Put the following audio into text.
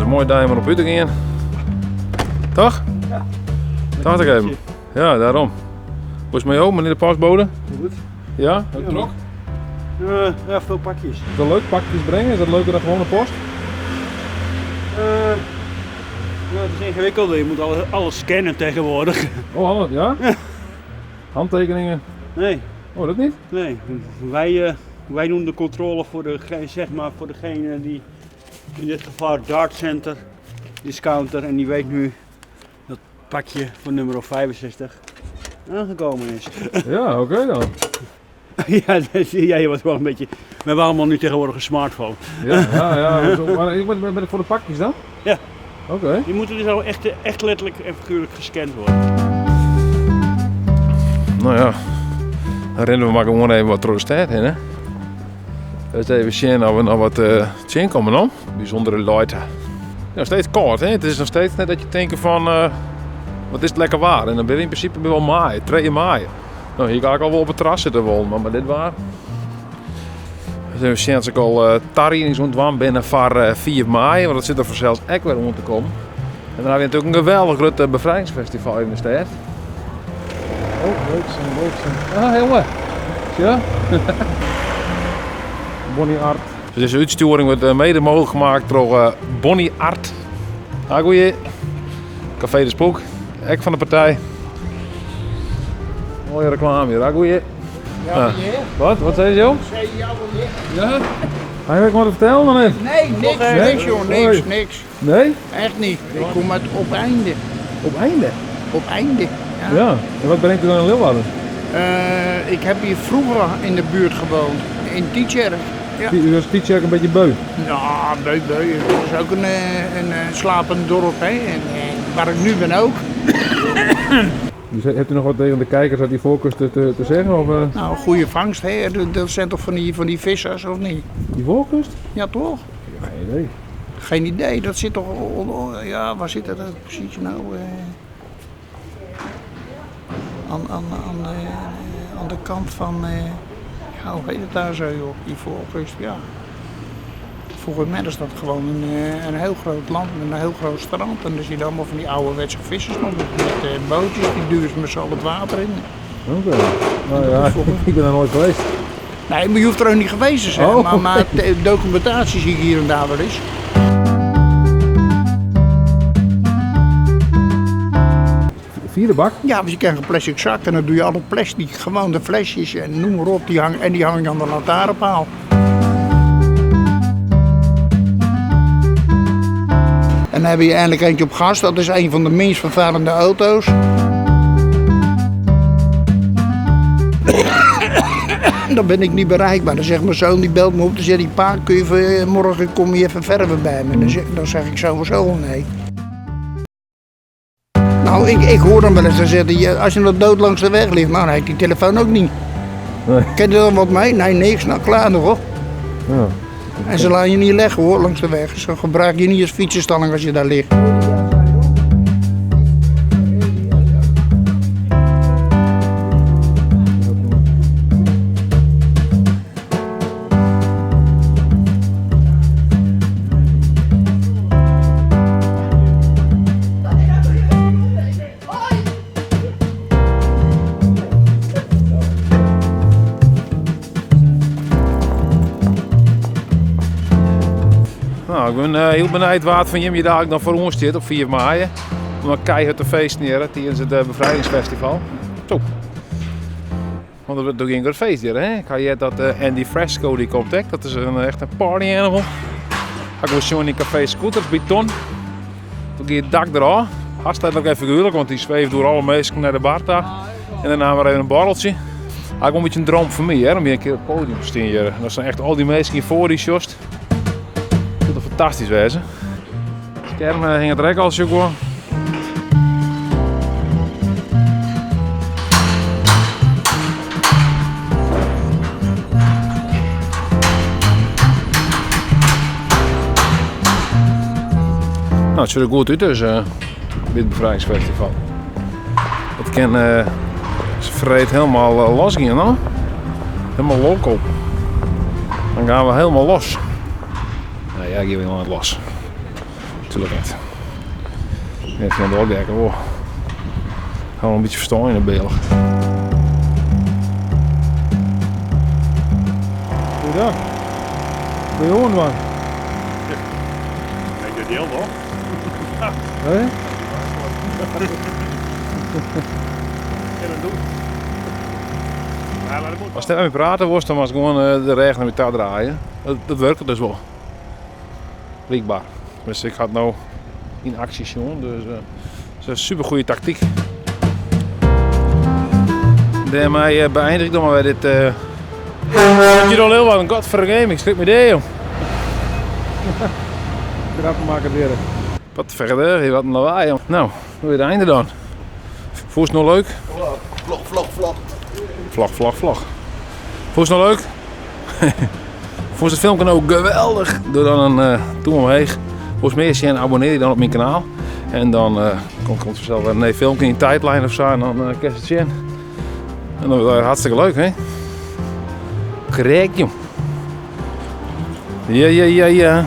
in moaie dei om erop út te gean. Toch? Ja. Dacht ik even. Ja, daarom. Hoe is het met jou, meneer de postbode? Goed. Ja, ook Ja. druk? Ja, veel pakjes. Is dat leuk, pakjes brengen? Is dat leuker dan gewone post? Ja, het is ingewikkelder. Je moet alles scannen tegenwoordig. Oh, alles, ja? Handtekeningen? Nee, Oh, dat niet? nee. Wij doen de controle voor, de, zeg maar, voor degene die, in dit geval Dart Center, discounter, en die weet nu dat pakje voor nummer 65 aangekomen is. Ja, oké dan. Ja, dat zie jij wordt wel een beetje. We hebben allemaal nu tegenwoordig een smartphone. Ja, ja, ja. Zo, maar ik ben, ben ik voor de pakjes dan? Ja. Oké. Die moeten dus al echt letterlijk en figuurlijk gescand worden. Nou ja, dan rennen we maar gewoon even wat door de stad heen, hè. Dus even zien of we nog wat zien komen dan. Bijzondere luiden. Nog steeds koud, hè. Het is nog steeds net dat je denkt van, wat is het lekker waar. En dan ben je in principe wel mei, 2 mei. Nou, hier ga ik al wel op het terras zitten wonen, maar dit waar. Dus even zien als ik al tarrie in zo'n dwam binnen voor 4 mei, want dat zit er vanzelfs echt weer om te komen. En dan hebben we natuurlijk een geweldig groot bevrijdingsfestival in de stad. Oh, leuk zijn, leuk zijn. Ah, jongen. Ja? Bonnie Art. Dus deze uitsturing wordt mede mogelijk gemaakt door Bonnie Art. Ah, goeie. Café de Spook. Ek van de partij. Mooie reclame hier, hè? Goeie. Ja, Ah. meneer. Wat? Wat zei je, joh? Zei je jou wel niet? Ja? Hij heeft wat te vertellen dan niet? Nee, niks, Nee? niks joh, niks, Hoi. niks. Nee? Echt niet. Ik kom uit Opeinde. Opeinde? Opeinde, ja. Ja. En wat brengt u dan in Leeuwarden? Ik heb hier vroeger in de buurt gewoond, in Tietjerk. Ja. U was Tietjerk een beetje beu? Ja, beu, beu. Het is ook een slapend dorp, hè. En waar ik nu ben ook. Dus hebt u nog wat tegen de kijkers uit die voorkust te zeggen? Of? Nou, goede vangst, hè. Dat zijn toch van die vissers, of niet? Die voorkust? Ja, toch? Ik heb geen idee. Geen idee, dat zit toch ja, waar zit dat precies nou? Aan de kant van, ja, hoe heet het daar zo, joh? Die voorkust, ja. Volgens mij is dat gewoon een heel groot land met een heel groot strand. En er zitten allemaal van die ouderwetse vissers nog met bootjes, die duwen ze met z'n allen het water in. Oké. Nou Dat ja, is volgens ik ben er nooit geweest. Nee, maar je hoeft er ook niet geweest te zijn. Oh. Maar documentatie zie ik hier en daar wel eens. Vierde bak? Ja, want je krijgt een plastic zak en dan doe je al het plastic, gewoon de flesjes en noem maar op, en die hang je aan de lantaarnpaal. En dan heb je eindelijk eentje op gas, dat is een van de minst vervuilende auto's. Dan ben ik niet bereikbaar. Dan zegt mijn zoon, die belt me op, dan zegt hij, pa, kun je even, morgen kom je even verven bij me. Dan zeg ik sowieso nee. Nou, ik hoor hem wel eens, dan zegt hij, als je nog dood langs de weg ligt, nou, dan heb ik die telefoon ook niet. Nee. Ken je dan wat mee? Nee, niks. Nou, klaar nog hoor. Ja. En ze laten je niet leggen hoor, langs de weg. Ze gebruiken je niet als fietsenstalling als je daar ligt. Nou, ik ben heel benieuwd waar het van Jimmy daar dan voor ons zit op 4 mei. Om dan keihard te feesten hier tijdens het bevrijdingsfestival. Zo. Want dat doe ik een feest hier, hè? Ik had je dat Andy Fresco die komt, hè? Dat is echt een party animal. Ik was zo in café Scooters bij Ton. Toen ging het dak eraf. Hartstikke ook even figuurlijk, want die zweeft door alle mensen naar de bar daar. En daarna maar even een borreltje. Hij komt een beetje een droom voor mij, hè? Om hier een keer op het podium te staan hier. Dat zijn echt al die mensen hier voor die sjost. Dat zou fantastisch wezen. Het scherm hing het rek al zo gewoon. Nou, het ziet er goed uit dus, dit bevrijdingsfestival. Het kan vreed helemaal los gaan, hoor. Helemaal loco. Dan gaan we helemaal los. Nou ja, ik geef helemaal los. Tuurlijk net. Net van de opwerken hoor. Gaan we een beetje verstaan in de Belg. Goeiedag. Ben je hoorn man? Ik deel wel. Hé? En dat doet. Als het met praten was, dan was gewoon de regen naar elkaar draaien. Dat werkt dus wel. Blijkbaar. Dus ik had nou in actie zien, dus dat is een super goede tactiek. Daarmee beëindig ik dan maar weer dit. Je al heel wat, een godvergame, ik schrik me deed, joh. Grappenmaker weer. Wat verder, wat een lawaai, joh. Nou, hoe je het einde dan? Voel je het nog leuk? Vlog, vlog, vlog. Vlog, vlog, vlog. Vond je het nog leuk? Vond je het filmpje ook geweldig? Doe dan een toem omheen. Volgens mij is je en abonneer je dan op mijn kanaal. En dan komt vanzelf een nee, filmpje in je tijdlijn of zo. En dan kan je het zien. En dan wordt het hartstikke leuk, hè? Krek, joh. Ja, ja, ja, ja.